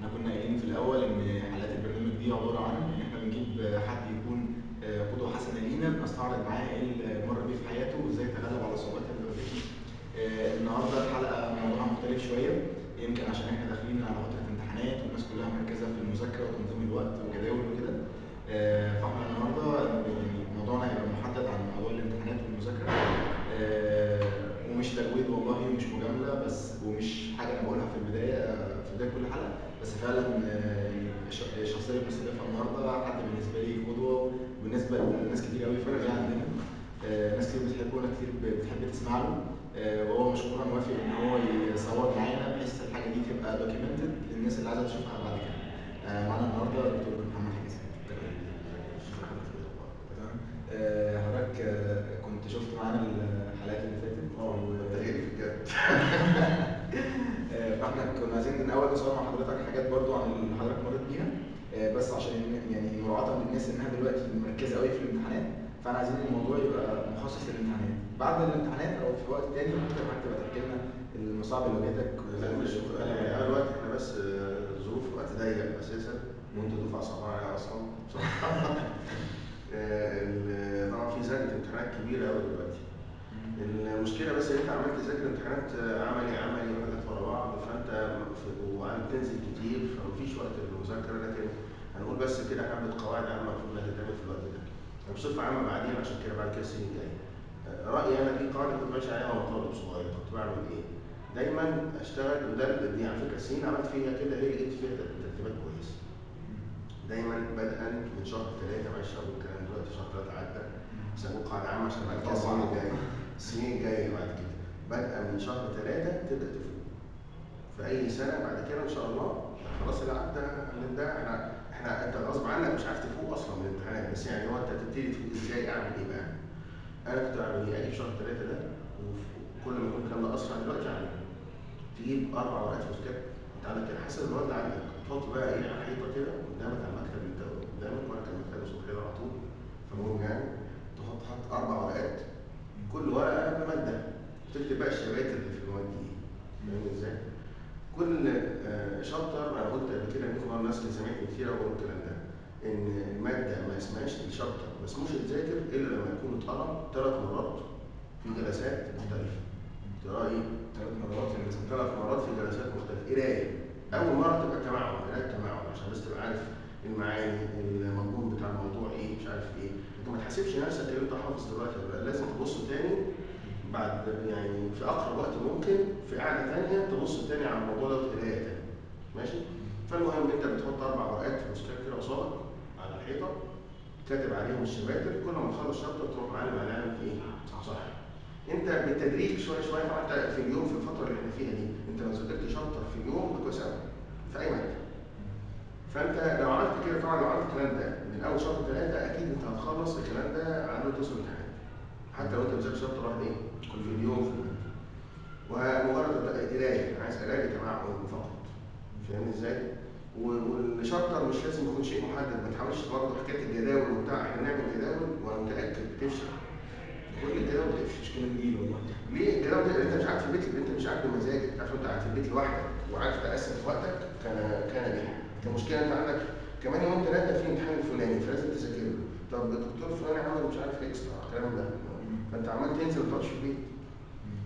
احنا كنا قايلين في الاول ان حلقات البرنامج دي عبارة عن ان احنا بنجيب حد يكون قدوة حسنه لينا، بنستعرض معاه ايه اللي مر بيه في حياته وازاي تغلب على الصعوبات اللي واجهته. النهارده الحلقة موضوعها مختلف شوية، يمكن عشان احنا داخلين على فترة امتحانات والناس كلها مركزه في المذاكرة وتنظيم الوقت وجداول وكده. فاحنا النهارده يعني موضوعنا هيبقى محدد عن موضوع الامتحانات والمذاكرة، ومش تجويد والله ومش مجاملة بس، ومش حاجة انا بقولها في البداية في بداية كل حلقة، بس فعلا الشخصية اللي بنستضيفها النهارده حد بالنسبة لي قدوة وبالنسبة لناس كتير قوي في المجال عندنا. ناس كتير بتحبه وناس كتير بتحب تسمع له، وهو مشكورا موافق ان هو يصور معانا بحيث الحاجة دي تبقى documented للناس اللي عايزه تشوفها بعد كده. معانا النهارده دكتور محمد حجازي. تمام. حضرتك كنت شفت معانا الحلقات اللي فاتت؟ انت جاي في الجد. فاحنا كنا عايزين من الاول نصور مع حضرتك حاجات برضو عن اللي حضرتك مريت بيها، بس عشان يعني مراعاة للناس انها دلوقتي مركزه قوي في الامتحانات، فاحنا عايزين الموضوع يبقى مخصص للامتحانات. بعد الامتحانات او في وقت تاني ممكن حضرتك تبقى تحكي لنا المصاعب اللي واجهتك. لا مش يعني انا دلوقتي احنا بس ظروف الوقت ضيق اساسا، وانت دفعه صعبة عليا اصلا بصراحة. طبعا في زنقه امتحانات كبيرة قوي دلوقتي. المشكلة بس ان انت عمال تذاكر امتحانات عملي عملي وحاجات ورا بعض، فانت وعم تنزل كتير فمفيش وقت للمذاكره. لكن هنقول بس كده حبه قواعد عامة المفروض انها تتعمل في الوقت ده بصفة عامة بعدين، عشان كده بعد كده السنين الجاية. رايي انا في قاعدة كنت ماشي عليها وانا طالب صغير، كنت بعمل ايه؟ دايما اشتغل، وده دي على فكرة السنين عملت فيها كده هي اللي جبت فيها ترتيبات كويسة. دايما بدءا من شهر 3، معلش اقول الكلام دلوقتي شهر 3 عدى، بس هنقول قاعدة عامة عشان بعد كده السنين الجاية، السنين الجاية بعد كده بدءا من شهر 3 تبدا تفوق. في اي سنة بعد كده ان شاء الله خلاص اللي عدى ده احنا انت غصب عنك مش عارف تفوق اصلا من الامتحانات، بس يعني هو انت هتبتدي تفوق ازاي؟ اعمل ايه بقى؟ انا كنت بعمل ايه؟ اجيب شهر 3 ده، وكل ما يكون الكلام ده اسرع دلوقتي اعمله. تجيب 4 ورقات فوسكاب، انت عندك كده حسب المواد اللي عندك، تحط بقى ايه على الحيطة كده قدامك على المكتب اللي انت قدامك، وانا كان مكتبي الصبح على طول، فالمهم يعني تحط حط 4 ورقات، كل ورقة بمادة، تكتب بقى الشباتر اللي في المواد دي. فاهم ازاي؟ كل chapter، انا قلت قبل كده 100 مرة، الناس اللي سمعتني كتير بقول الكلام ده، ان المادة ما اسمهاش ال chapter ما اسموش يتذاكر الا لما يكون اتقرا 3 مرات في جلسات مختلفة. تقرا ايه؟ 3 مرات في جلسات، 3 مرات في جلسات مختلفة، قرايه. اول مرة تبقى تمعن، قرايه تمعن عشان بس تبقى عارف المعاني، المضمون بتاع الموضوع ايه، مش عارف ايه. انت ما تحاسبش نفسك ان انت حافظ دلوقتي ولا لا، لازم تبص تاني بعد يعني في اقرب وقت ممكن، في قعدة ثانية تبص تاني على الموضوع ده وتقراها تاني. ماشي؟ فالمهم انت بتحط 4 ورقات في مستشفى كده قصادك على الحيطة، كاتب عليهم الشباتر، كل ما تخلص شابتر تروح معلم علامة ايه؟ صح. انت بالتدريج شوية شوية، طبعا انت في اليوم في الفترة اللي احنا فيها دي، انت لو ذاكرت شابتر في اليوم كويس قوي في اي مادة. فانت لو عملت كده، طبعا لو عملت الكلام ده من اول شهر 3 اكيد انت هتخلص الكلام ده على ما توصل الامتحان. حتى لو انت بتذاكر شابتر واحد ايه؟ كل اليوم في المادة. ومجرد قرايه، عايز قرايه تمعن فقط. فاهمني ازاي؟ والشابتر مش لازم يكون شيء محدد، ما تحاولش برضه حكاية الجداول وبتاع، احنا بنعمل جداول وانا متاكد بتفشل. كل الجداول بتفشل. مش كلام جديد والله. ليه الجداول دي؟ انت مش قاعد في البيت، انت مش قاعد بمزاجك، انت عارف انت قاعد في البيت لوحدك وعارف تقسم وقتك كان بيها. المشكلة انت عندك كمان يوم 3 في امتحان الفلاني فلازم تذاكر له، طب الدكتور الفلاني عمل مش عارف extra الكلام ده، فانت عمال تنزل ما تقعدش في البيت.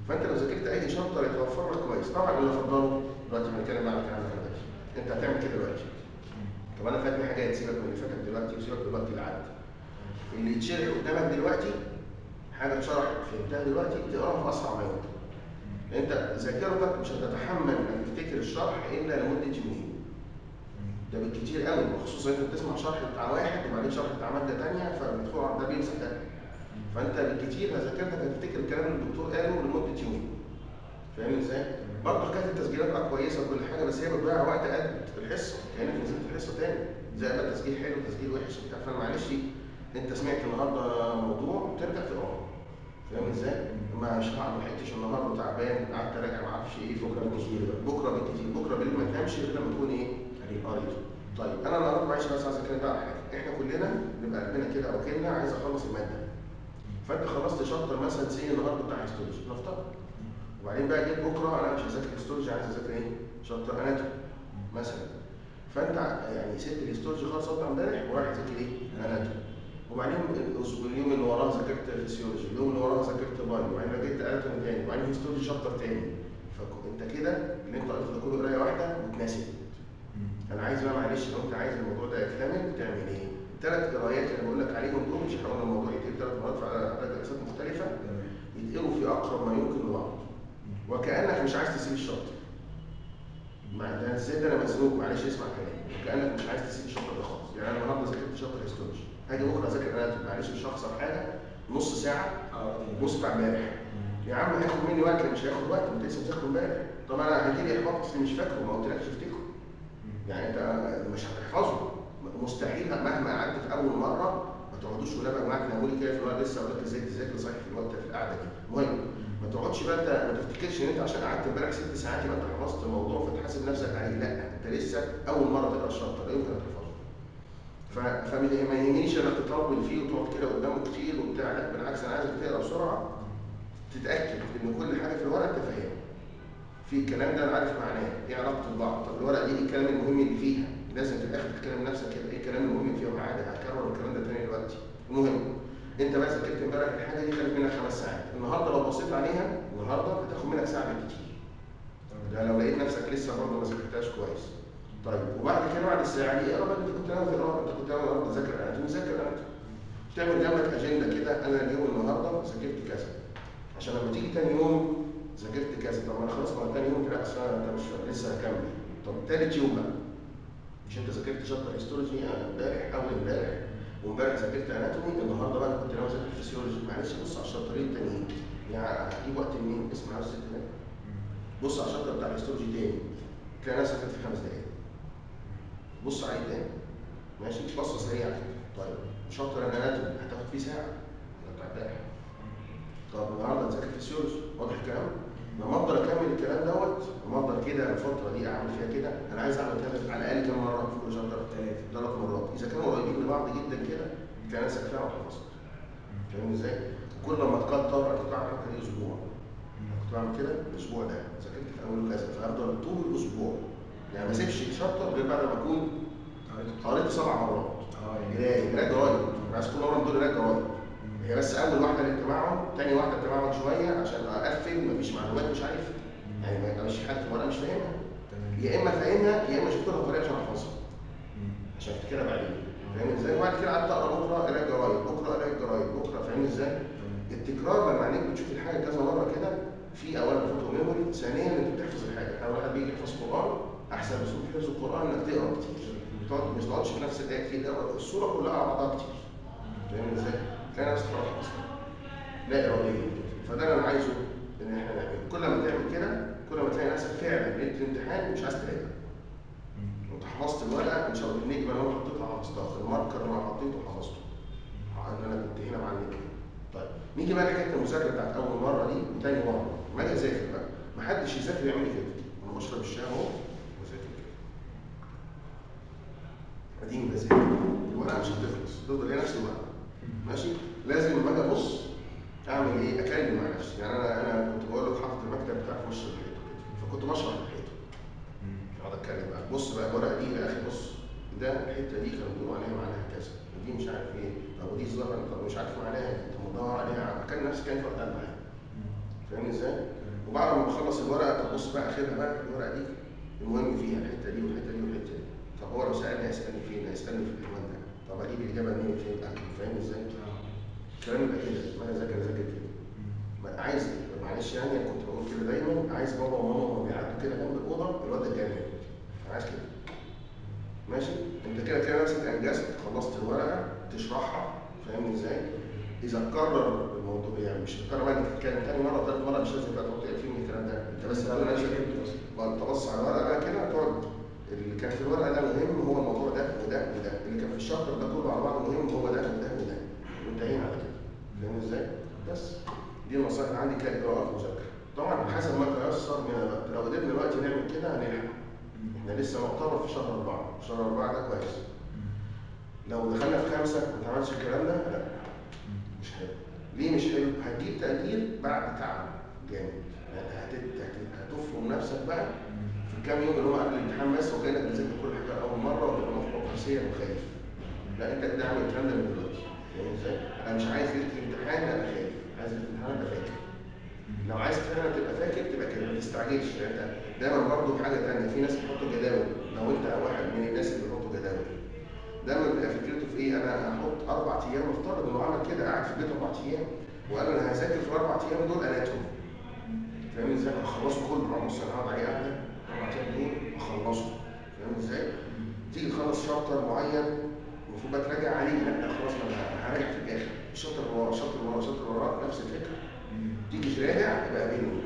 فانت لو ذاكرت اي chapter يتوفر لك كويس. طبعا اللي افضله دلوقتي بنتكلم بقى على الكلام ده دلوقتي، انت هتعمل كده دلوقتي. طب انا فاتني حاجات، سيبك من اللي فاتك دلوقتي وسيبك دلوقتي اللي عدى. اللي يتشرح قدامك دلوقتي حاجة اتشرحت فهمتها دلوقتي تقراها في اسرع ما يمكن. لان انت ذاكرتك مش هتتحمل انك تفتكر الشرح الا لمدة يومين. ده بالكتير قوي، وخصوصا انت بتسمع شرح بتاع واحد وبعدين شرح بتاع مادة ثانية فبتدخل على ده بيمسح ده. فانت بالكتير ذاكرتك هتفتكر الكلام اللي الدكتور قاله لمدة يومين. فاهمني ازاي؟ برضه حكاية التسجيلات كويسة وكل حاجة، بس هي بتضيع وقت قد الحصة، كانك نزلت الحصة تاني، زي ما تسجيل حلو وتسجيل وحش وبتاع. فانا معلش انت سمعت النهارده موضوع ترجع تقراه. فاهم ازاي؟ ما لحقتش النهارده تعبان، قعدت اراجع ما اعرفش ايه، بكره بالكتير بقى. بكره بالكتير، بكره بالليل ما تنامش غير لما تكون ايه؟ قريته. طيب انا النهارده معلش بس عايز اتكلم بقى على حاجة، احنا كلنا بنبقى قلبنا كده او كلنا عايز اخلص المادة. فانت خلصت chapter مثلا say النهارده بتاع histology نفترض. وبعدين بقى جيت بكره انا مش هذاكر histology، عايز اذاكر ايه؟ chapter anatomy مثلا. فانت يعني سبت ال histology خالص بتاع امبارح ورايح تذاكر ايه؟ anatomy. وبعدين اليوم اللي وراه ذاكرت فسيولوجي، اليوم اللي وراه ذاكرت bio، وبعدين رجعت anatomy تاني، وبعدين histology chapter تاني. فانت كده اللي انت قريته ده كله قرايه واحدة واتنست. انا عايز بقى معلش لو انت عايز الموضوع ده يكتمل تعمل ايه؟ الثلاث قرايات اللي بقول لك عليهم دول، مش احنا قلنا الموضوع يتقري 3 مرات في عدد جلسات مختلفة، يتقروا في اقرب ما يمكن لبعض. وكانك مش عايز تسيب ال chapter. مع ده ازاي ده انا مزنوق، معلش اسمع كلامي، وكانك مش عايز تسيب ال chapter ده خالص. يعني انا النهارده ذاكرت chapter histology، هاجي بكره اذاكر anatomy، معلش مش هخسر حاجة، نص ساعة نص بتاع امبارح. يا عم هياخد مني وقت، مش هياخد وقت، انت لسه بتذاكره امبارح. طب انا هيجي لي احباط اصلي مش فاكره، ما قلتلكش افتكره. يعني انت مش هتحفظه مستحيل مهما قعدت في اول مرة. ما تقعدوش ولا يا جماعة تناموا لي كده في الوقت، لسه اقول لك ازاي تذاكر صحيح في الوقت في القعدة دي. المهم ما تقعدش بقى انت ما تفتكرش ان انت عشان قعدت امبارح 6 ساعات يبقى انت حفظت الموضوع فتحاسب نفسك عليه، لا انت لسه اول مرة تقرا ال chapter لا يمكن تحفظه. فما يهمنيش انك تطول فيه وتقعد كده قدامه كتير وبتاع، لا بالعكس انا عايزك تقرا بسرعة تتاكد ان كل حاجة في الورقة انت فاهمها. في الكلام ده انا عارف معناه، ايه علاقته ببعض، طب الورقة دي ايه الكلام المهم اللي فيها؟ لازم في الاخر تتكلم نفسك كده ايه الكلام المهم فيها، وعادي هكرر الكلام ده تاني دلوقتي. المهم انت بقى ذاكرت امبارح الحاجة دي خدت منك 5 ساعات، النهارده لو بصيت عليها النهارده هتاخد منك ساعة بالكتير. ده لو لقيت نفسك لسه برضه ما ذاكرتهاش كويس. طيب وبعد كده بعد الساعة دي اقرا بقى اللي انت كنت ناوي تقراه، انت كنت ناوي النهارده تذاكر anatomy، ذاكر anatomy. تعمل جنبك اجندة كده، انا اليوم النهارده ذاكرت كذا. عشان لما تيجي تاني يوم ذاكرت كذا، طب انا خلاص ما تاني يوم لا اصل انت مش لسه هكمل. طب تالت يوم بقى مش انت ذاكرت chapter histology امبارح اول امبارح وامبارح ذاكرت anatomy، النهارده بقى انا كنت ناوي اذاكر فسيولوجي، معلش بص على الشابترين التانيين، يعني هتجيب وقت منين؟ اسمع بس كده. بص على ال chapter بتاع ال histology تاني، تلاقي نفسك في 5 دقايق. بص عليه تاني. ماشي؟ بصة سريعة كده. طيب chapter ال anatomy هتاخد فيه ساعة ده بتاع امبارح. طب النهارده هتذاكر فسيولوجي، واضح الكلام؟ لما افضل اكمل الكلام دوت، لما افضل كده الفترة دي اعمل فيها كده، انا عايز اعمل كده على الاقل كام مرة في كل chapter؟ 3 مرات، اذا كانوا قريبين لبعض جدا كده تلاقي نفسك فعلا حفظت. فاهم ازاي؟ كل ما تكتر، انا كنت بعمل الحركة دي اسبوع. كنت بعمل كده الاسبوع ده، ذاكرت في اوله كذا، فافضل طول الاسبوع. يعني ما اسيبش chapter غير بعد ما اكون قريته 7 مرات. قرايه قرايه جرايد، انا عايز كل مرة من دول قرايه جرايد. هي بس اول واحدة اللي تمعن، تاني واحدة تمعن شوية عشان اقفل مفيش معلومات مش عارفها. يعني ما مش حاجة في الورقة مش فاهمها. يا اما فاهمها يا اما شفت لها طريقه عشان احفظها. عشان افتكرها بعدين. فاهم ازاي؟ وبعد كده قعدت اقرا بكره قرايه جرايد، بكره قرايه جرايد، بكره، فاهم ازاي؟ التكرار لما عينيك بتشوف الحاجة كذا مرة كده، في اولا photo memory، ثانيا انت بتحفظ الحاجة. لو واحد بيجي يحفظ قران، احسن اسلوب حفظ القران انك تقرا كتير. تقعد مش تقعدش في نفس الايه كتير، الصورة كلها على بعضها كتير. فاهم ازاي؟ تلاقي نفسك خلاص اصلا لا اراديا كده. فده اللي انا عايزه ان احنا نعمله. كل ما تعمل كده كل ما تلاقي نفسك فعلا ليلة الامتحان مش عايز تراجع. انت حفظت الورقة ان شاء الله، النجمة اللي انا حطيتها حفظتها، ال marker اللي انا حطيته حفظته، ان انا كنت هنا مع النجمة. طيب نيجي بقى لحكاية المذاكرة بتاعت اول مرة دي وتاني مرة. لما اجي اذاكر بقى ما حدش يذاكر يعمل لي كده، انا بشرب الشاي اهو وذاكر كده. اديني بذاكر، الورقة مش هتخلص، تفضل هي نفس الورقة. ماشي؟ لازم لما اجي ابص اعمل ايه؟ اكلم مع نفسي، يعني انا كنت بقول لك حاطط المكتب بتاعي في وش الحيطة كده، فكنت بشرح الحيطة. اقعد اتكلم بقى، بص بقى الورقة دي يا اخي، بص ده الحتة دي كانوا بيقولوا عليها معناها كذا، ودي مش عارف ايه، طب ودي الظاهرة طب مش عارف معناها ايه، طب بدور عليها، بكلم نفسي كاني في وقت معايا. فاهمني ازاي؟ وبعد ما بخلص الورقة طب بص بقى اخرها بقى الورقة دي المهم فيها الحتة دي والحتة دي والحتة دي. طب هو لو سالني هيسالني فين؟ هيسالني في العنوان ده. طب اجيب الاجابة منين؟ فين؟ فاهم ازاي؟ الكلام يبقى كده، ما انا ذاكر ذاكر كده. ما عايز معلش يعني انا كنت بقول كده دايما، عايز بابا وماما وهما بيعدوا كده جنب الاوضة الواد ده اتجنن. انا عايز كده. ماشي؟ انت كده كده نفسك انجزت، خلصت الورقة تشرحها، فاهمني ازاي؟ اذا اتكرر الموضوع يعني مش هتكرر بقى انك تتكلم تاني مرة ثالث مرة، مش لازم بقى تقعد تقفل من الكلام ده، انت بس تقول لنفسك تبص على الورقة بقى كده تقعد اللي كان في الورقة ده مهم هو الموضوع ده وده وده، اللي كان في الشابتر ده كله على بعضه مهم هو ده وده وده، وانتهينا على كده. فاهم ازاي؟ بس دي النصائح اللي عندي كاجراءات مذاكرة. طبعا حسب ما تيسر من الوقت، لو قدرنا دلوقتي نعمل كده هنلحق. احنا لسه معتبر في شهر 4، شهر 4 ده كويس. لو دخلنا في 5 ما اتعملش الكلام ده لا مش حلو. ليه مش حلو؟ هتجيب تقدير بعد تعب جامد، يعني هتفرم نفسك بقى في في كام يوم اللي هو قبل الامتحان بس، وكانك بتذاكر كل حاجة اول مرة وتبقى محبط نفسيا وخايف. لا انت كده اعمل الكلام ده من دلوقتي. فاهم ازاي؟ انا مش عايز ليلة الامتحان ابقى خايف، عايز ليلة الامتحان ابقى فاكر. لو عايز فعلا تبقى فاكر تبقى كده، ما تستعجلش. يعني انت دايما برضه حاجة ثانية، في ناس بيحطوا جداول، لو انت واحد من الناس اللي بيحطوا جداول دايما بيبقى فكرته في ايه؟ انا هحط 4 ايام، افترض انه عمل كده، قاعد في البيت 4 ايام وقال انا هذاكر في ال4 ايام دول anatomy. فاهم ازاي؟ هخلصه كله، بص انا هقعد عليه قاعدة 4 ايام دول اخلصه. فاهم ازاي؟ تيجي تخلص chapter معين المفروض بقى تراجع عليه، لا خلاص ما انا هراجع في الاخر، ال chapter وراه chapter وراه chapter وراه نفس الفكرة. تيجي تراجع يبقى قابلني،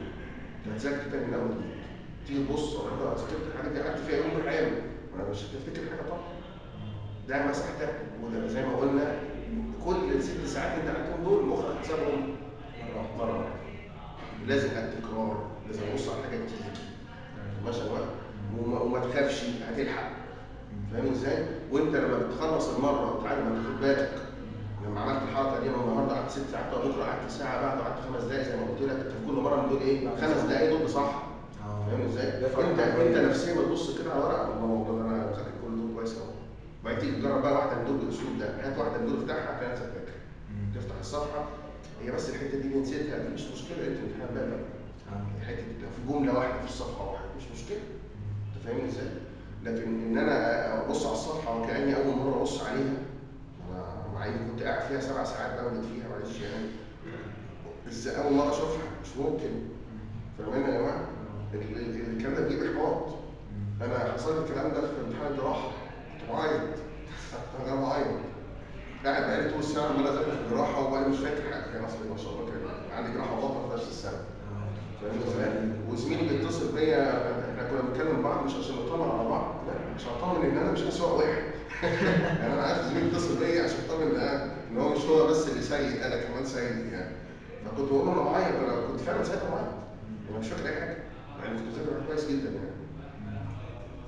هتذاكر تاني من اول جديد. تيجي تبص انا ذاكرت الحاجات دي قعدت فيها يوم حلو، ما انا مش هتفتكر حاجة طبعا. ده مساحتك، وده زي ما قلنا كل 6 ساعات انت قعدتهم دول مخك حسابهم مرة واحدة. لازم التكرار، لازم ابص على حاجة كتير. ماشي الوقت وما تخافش هتلحق. فاهم ازاي؟ وانت لما بتخلص المرة وتعالى ما تاخد بالك لما عملت الحركة دي، انا النهارده قعدت 6 ساعات وبكره قعدت ساعة، بعده قعدت 5 دقائق زي ما قلت لك، انت في كل مرة من دول ايه؟ 5 دقائق دول صح. فاهم ازاي؟ انت نفسيا بتبص كده على ورقة، الله والله انا مذاكر كل دول كويس اهو. وبعدين تيجي تجرب بقى واحدة من دول بالاسلوب ده، هات واحدة من دول افتحها هتلاقي نفسك فاكر. تفتح الصفحة هي بس الحتة دي اللي نسيتها دي مش مشكلة، انت الامتحان بقى الحتة دي لو في جملة واحدة في الصفحة واحدة مش مشكلة. انت فاهمني ازاي؟ لكن ان انا ابص على الصفحة وكاني اول مرة ابص عليها، انا مع اني كنت قاعد فيها 7 ساعات بولد فيها، معلش يعني ازاي اول مرة اشوفها؟ مش ممكن. فاهمين يا جماعة؟ الكلام ده بيجيب احباط. انا حصل لي الكلام ده في امتحان الجراحة، كنت بعيط، انا بعيط قاعد بقالي طول السنة عمال اذاكر في الجراحة وانا مش فاكر حاجة. كان اصلي ما شاء الله كان عندي جراحه وبطنه في نفس السنة. فاهم ازاي؟ وزميلي بيتصل بيا، احنا كنا بنتكلم بعض مش عشان نطمن على بعض، لا عشان اطمن ان انا مش اسوأ واحد. يعني انا عارف زميلي بيتصل بيا عشان اطمن ان هو مش هو بس اللي سيء، انا كمان سيء يعني. فكنت بقول له انا بعيط، انا كنت فعلا ساعتها بعيط، انا مش فاكر اي حاجة، يعني كنت بذاكر كويس جدا يعني.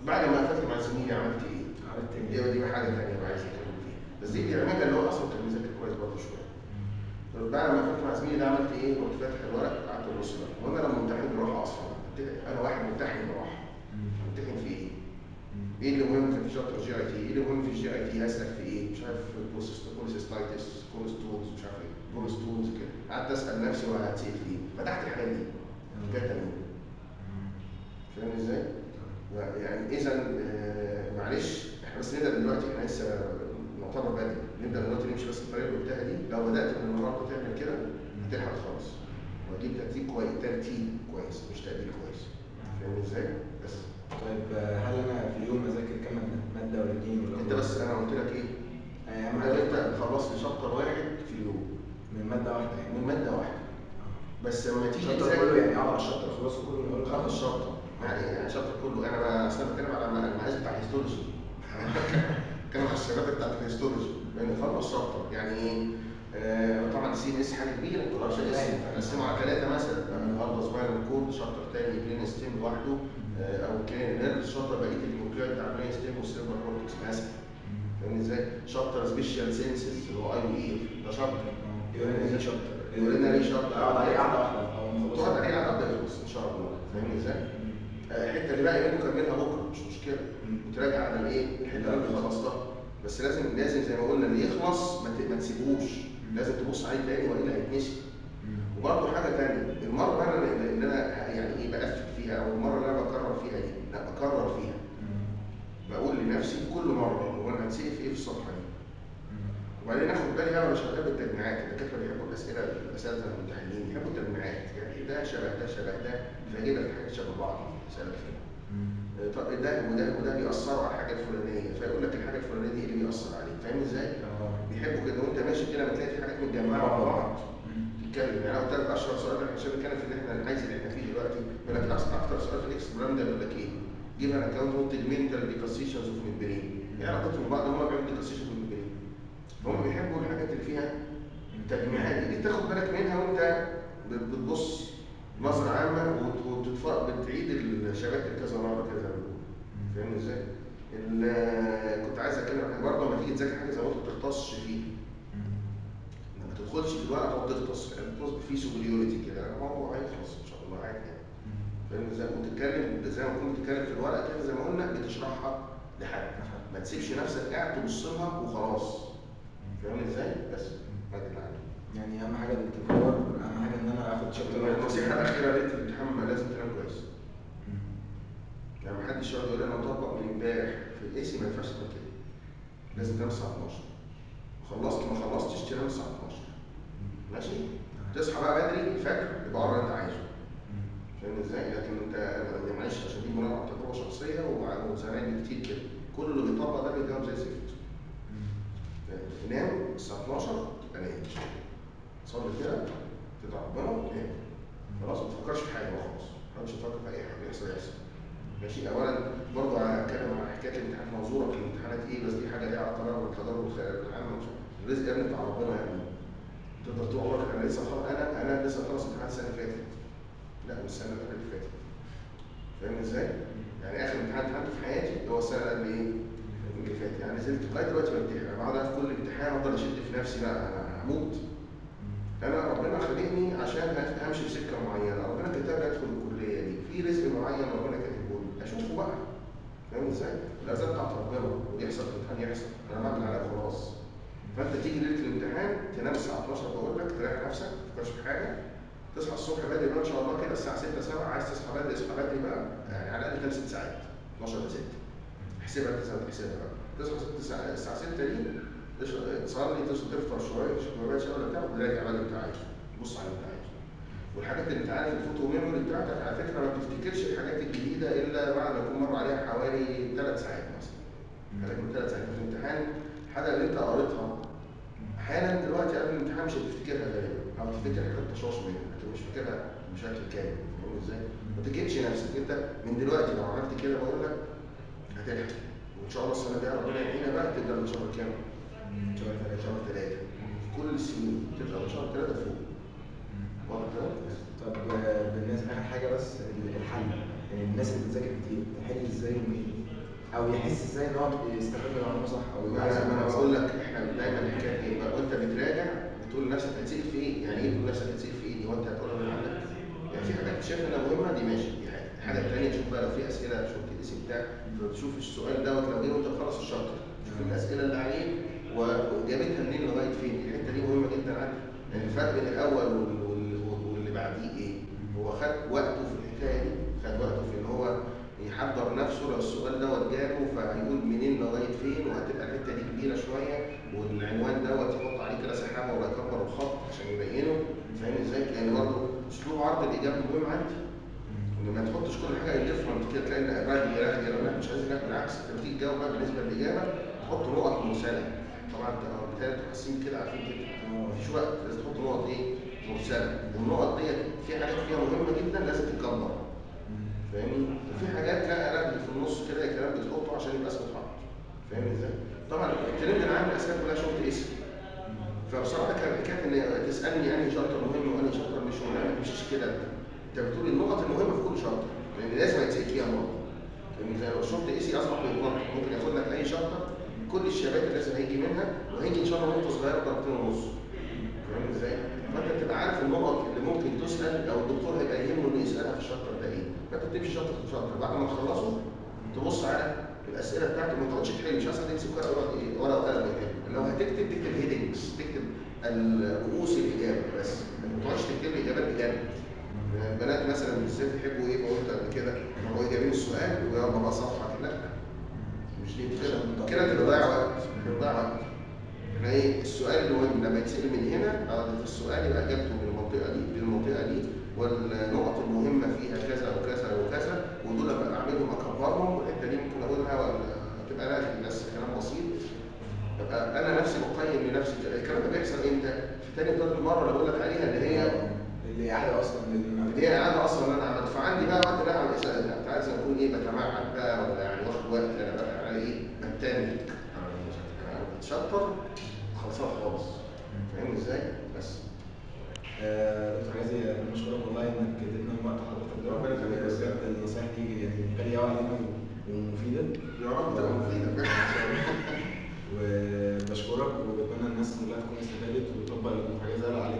بعد ما قفلت مع زميلي عملت ايه؟ عملت ايه؟ دي حاجة ثانية بقى عايز اتكلم فيها، بس دي بيعملها اللي هو اصلا كان بيذاكر كويس برضه شوية. بعد ما قفلت مع زميلي ده عملت ايه؟ رحت فاتح الورق قعدت ابص بقى، وانا لما امتحن جراحه اصلا، انا واحد ممتحن جراحه، ممتحن في ايه؟ ايه اللي مهم في chapter GIT؟ ايه اللي مهم في ال GIT؟ هسال في ايه؟ مش عارف cholecystitis، gallstones، مش عارف ايه، gallstones كده، قعدت اسال نفسي وهتسال في ايه؟ فتحت الحاجات دي جت منين؟ فاهم ازاي؟ يعني اذا معلش احنا بس نبدا دلوقتي، احنا لسه نعتبر بدري، نبدا دلوقتي نمشي بس الطريقة اللي قلتها دي، لو بدات من النهارده تعمل كده هتلحق خالص وهتجيب ترتيب كويس، ترتيب كويس مش تقدير كويس. فاهم ازاي؟ بس. طيب هل انا في اليوم اذاكر كام مادة ولا 2 ولا؟ انت بس انا قلت لك ايه؟ انت خلصت chapter واحد في اليوم من مادة واحدة يعني؟ من مادة واحدة. بس لما تيجي تذاكر كله يعني اقعد على ال chapter خلصه كله، خلص ال chapter يعني ال chapter كله. انا اصلا بتكلم على المقاس بتاع ال histology، بتكلم على الشباب بتاعت ال histology، لان خلص chapter يعني ايه؟ طبعا CNS حاجة كبيرة، ما تقدرش تقسمه على 3 مثلا، النهارده spinal cord chapter ثاني brain stem لوحده، او cranial nerve chapter بقية ال nuclei بتاع brain stem وال cerebral cortex مثلا. فاهم ازاي؟ chapter special senses اللي هو eye و ear ده chapter، urinary chapter، urinary chapter اقعد عليه قعدة واحدة او تقعد عليه قعدة واحدة يخلص ان شاء الله. فاهمني ازاي؟ الحتة اللي باقي منه كملها بكره مش مشكلة، وتراجع على الايه؟ الحتة اللي انت خلصتها. بس لازم زي ما قلنا اللي يخلص ما تسيبوش، لازم تبص عليه تاني والا هيتنسي. وبرده حاجة ثانية، المرة اللي انا يعني ايه بقفل فيها او المرة اللي انا بكرر فيها دي، لا بكرر فيها بقول لنفسي كل مرة هو انا هتسال في ايه في الصفحة دي؟ وبعدين اخد بالي بقى وانا شغال بالتجميعات، الدكاترة بيحبوا الاسئلة، الاساتذة الممتحنين بيحبوا التجميعات، يعني ده شبه ده شبه ده، فيجيب لك حاجات شبه بعض يسالك فيها. طب ده وده وده بيأثروا على الحاجة الفلانية، فيقول لك الحاجة الفلانية دي اللي بيأثر عليك، فاهم ازاي؟ بيحبوا كده وانت ماشي كده لما تلاقي في حاجات متجمعه مع بعض تتكلم. يعني انا قلت لك اشهر سؤال احنا عشان بنتكلم في اللي احنا عايز اللي احنا فيه دلوقتي، يقول لك اكتر سؤال في ال extrapyramidal يقول لك ايه؟ give an account of tegmental decussations of midbrain. ايه علاقتهم ببعض؟ هم بيعملوا decussation of midbrain. هم بيحبوا الحاجات اللي فيها تجميعات دي تاخد بالك منها وانت بتبص نظرة عامة وبتعيد ال chapter كذا مرة كذا. فاهمني ازاي؟ كنت عايز اتكلم عن برضه لما تيجي تذاكر حاجة زي ما قلت ما تغطسش فيها. ما تدخلش في الورقة تقعد تغطس، يعني تغطس فيه superiority كده، هو هيخلص ان شاء الله عادي يعني. فاهم ازاي؟ وتتكلم زي ما كنت بتتكلم في الورقة كده زي ما قلنا، بتشرحها لحد، ما تسيبش نفسك قاعد تبص لها وخلاص. فاهم ازاي؟ بس ادي اللي عندي. يعني اهم حاجة التكرار، اهم حاجة ان انا اخد chapter. النصيحة الاخيرة ليلة الامتحان لازم تنام كويس. يعني ما حدش يقعد يقول انا مطبق من امبارح في ال essay، ما ينفعش تعمل كده. لازم تنام الساعة 12. خلصت ما خلصتش تنام الساعة 12. ماشي؟ تصحى بقى بدري الفجر يبقى اقرا اللي انت عايزه. فاهم ازاي؟ لكن انت معلش عشان دي بناء على تجربه شخصية وزمايلي كتير كده، كل اللي بيطبق ده بيجاوب زي الزفت. نام الساعة 12 تبقى نايم. صلي كده تدعي ربنا وتنام. خلاص ما تفكرش في حاجة بقى خلاص، ما تقعدش تفكر في اي حاجة، يحصل يحصل. ماشي؟ اولا برضه هتكلم عن حكاية الامتحان، منظورك للامتحانات ايه، بس دي حاجة ليها علاقة بقى بالتجارب العامة. الرزق يا ابني بتاع ربنا يا ابني. تقدر طول عمرك انا لسه خلص، انا لسه خلص امتحان السنة اللي فاتت. لا مش السنة اللي فاتت. فاهم ازاي؟ يعني اخر امتحان امتحنته في حياتي هو السنة اللي قبل ايه؟ اللي فاتت، يعني نزلت لغاية دلوقتي بمتحن، انا بقعد في كل امتحان افضل اشد في نفسي بقى انا هموت. انا ربنا خلقني عشان همشي في سكة معينة، ربنا كتب لي ادخل الكلية دي، في رزق معين ربنا كاتبه لي، اشوفه بقى. فاهم ازاي؟ الارزاق بتاعت ربنا، واللي يحصل في الامتحان يحصل، انا بعمل عليها وخلاص. فانت تيجي ليلة الامتحان تنام الساعة 12 بقول لك، تريح نفسك، ما تفكرش في حاجة، تصحى الصبح بدري بقى ان شاء الله كده الساعة 6 7، عايز تصحى بدري اصحى بدري بقى، يعني على الاقل تنام 6 ساعات، 12 ل 6. احسبها انت زي ما تحسبها بقى، تصحى 6 الساعة 6 دي تصلي تفطر شوية، تشرب كوباية شاي ولا بتاع، وتراجع بقى اللي انت عايزه، بص على اللي انت عايزه. والحاجات اللي انت عارف ال photo memory بتاعتك على فكرة ما بتفتكرش الحاجات الجديدة الا بعد ما يكون مر عليها حوالي 3 ساعات مثلا. حوالي 3 ساعات في الامتحان، الحاجة اللي انت قريتها حالا دلوقتي قبل الامتحان مش هتفتكرها غالبا، او تفتكر حاجات تشاش منها، لكن مش فاكرها بشكل كامل. فاهم ازاي؟ ما تجهدش نفسك، انت من دلوقتي لو عملت كده بقول لك هتلحق. وان شاء الله السنة الجاية ربنا يعيننا بقى تبدا من شهر كام؟ شهر 3. شهر 3 كل السنين تبدا من شهر 3 فوق. واضح كده؟ طب بالنسبة اخر حاجة بس الحل، يعني الناس اللي بتذاكر كتير تحل ازاي ومنين؟ او يحس ازاي ان هو يستفاد من المعلومة صح؟ او انا بقول لك احنا دايما الحكاية ايه بقى، وانت بتراجع بتقول لنفسك هتسال في ايه؟ يعني ايه بتقول لنفسك هتسال في ايه دي؟ وانت هتقولها من عندك؟ يعني في حاجات شايف انها مهمة دي ماشي، دي حاجة. الحاجة الثانية تشوف بقى لو في اسئلة short essay بتاع، تشوف السؤال دوت لو جه وانت بتخلص ال chapter، تشوف الاسئلة اللي عليه واجابتها منين لغاية فين، الحتة دي مهمة جدا عندي. يعني الفرق بين الاول واللي بعديه ايه؟ هو خد وقته في الحكاية دي، خد وقته في ان هو يحضر نفسه لو السؤال دوت جاله فهيقول منين لغاية فين، وهتبقى الحتة دي كبيرة شوية، والعنوان دوت يحط عليه كده سحابه ولا يكبر الخط عشان يبينه. فاهم ازاي؟ لان برضه اسلوب عرض الاجابة مهم عندي. ان ما تحطش كل حاجة indifferent كده، تلاقي ان رغي رغي رغي، مش عايز، لا بالعكس، انت بتيجي تجاوب بقى بالنسبة للاجابة تحط نقط مرسله. طبعا انت بالتالي انتوا حاسين كده عارفين كده، مفيش وقت، لازم تحط نقط ايه؟ مرسله، والنقط ديت في حاجات فيها مهمة جدا لازم تتكبر. فاهمني؟ وفي حاجات لا رغي في النص كده كلام بتحطه عشان يبقى اسمه اتحط. فاهمني ازاي؟ طبعا الترند العام الاسئلة كلها short essay. فبصراحة كان حكاية ان تسالني انهي chapter مهم وانهي chapter مش مهم، ما تمشيش كده انت. انت بتقول النقط المهمة في كل chapter، لان لازم يتسال فيها نقط. فاهمني ازاي؟ لو ال short essay اصبح بيتنطط، ممكن ياخد لك اي chapter كل الشباتر لازم هيجي منها، وهيجي ان شاء الله نقطة صغيرة درجتين ونص. فاهم ازاي؟ فانت بتبقى عارف النقط اللي ممكن تسال او الدكتور هيبقى يهمه انه يسالها في ال chapter ده ايه، فانت بتمشي chapter في chapter، بعد ما تخلصه تبص على الاسئلة بتاعته، ما تقعدش تحل، مش عايز تمسك ورقة وقلم وتحل، لو هتكتب تكتب headings، تكتب رؤوس الاجابة بس، ما تقعدش تكتب لي اجابات بجد. البنات مثلا بالذات يحبوا ايه؟ قلت قبل كده يروحوا جايبين السؤال ويلا بقى صفحة، لا مش دي كده، كده انت بتضيع وقت، بتضيع وقت. احنا ايه السؤال المهم لما يتسال من هنا في السؤال يبقى اجابته من المنطقة دي للمنطقة دي، والنقط المهمة فيها كذا وكذا وكذا، ودول ابقى اعملهم اكبرهم، والحتة دي ممكن اقولها ولا تبقى لا بس كلام بسيط. ابقى انا نفسي بقيم لنفسي. الكلام ده بيحصل امتى؟ في تاني وتالت مرة اللي بقول لك عليها اللي هي اللي اعاده اصلا، اللي هي اعاده اصلا اللي انا عملت. فعندي بقى وقت لا اعمل اسئلة، انت عايز اكون ايه بتمعن بقى ولا يعني واخد وقت، انا بقى على ايه بتنك شابتر خلصان خالص. فاهمني ازاي؟ بس دكتور غازي انا بشكرك والله انك اديتنا من وقت حضرتك ده، ربنا يخليك. بجد النصايح دي يعني غالية قوي علينا ومفيدة. يا رب تبقى مفيدة. وبشكرك وبتمنى الناس كلها تكون استفادت وتطبق الحاجات اللي عليها.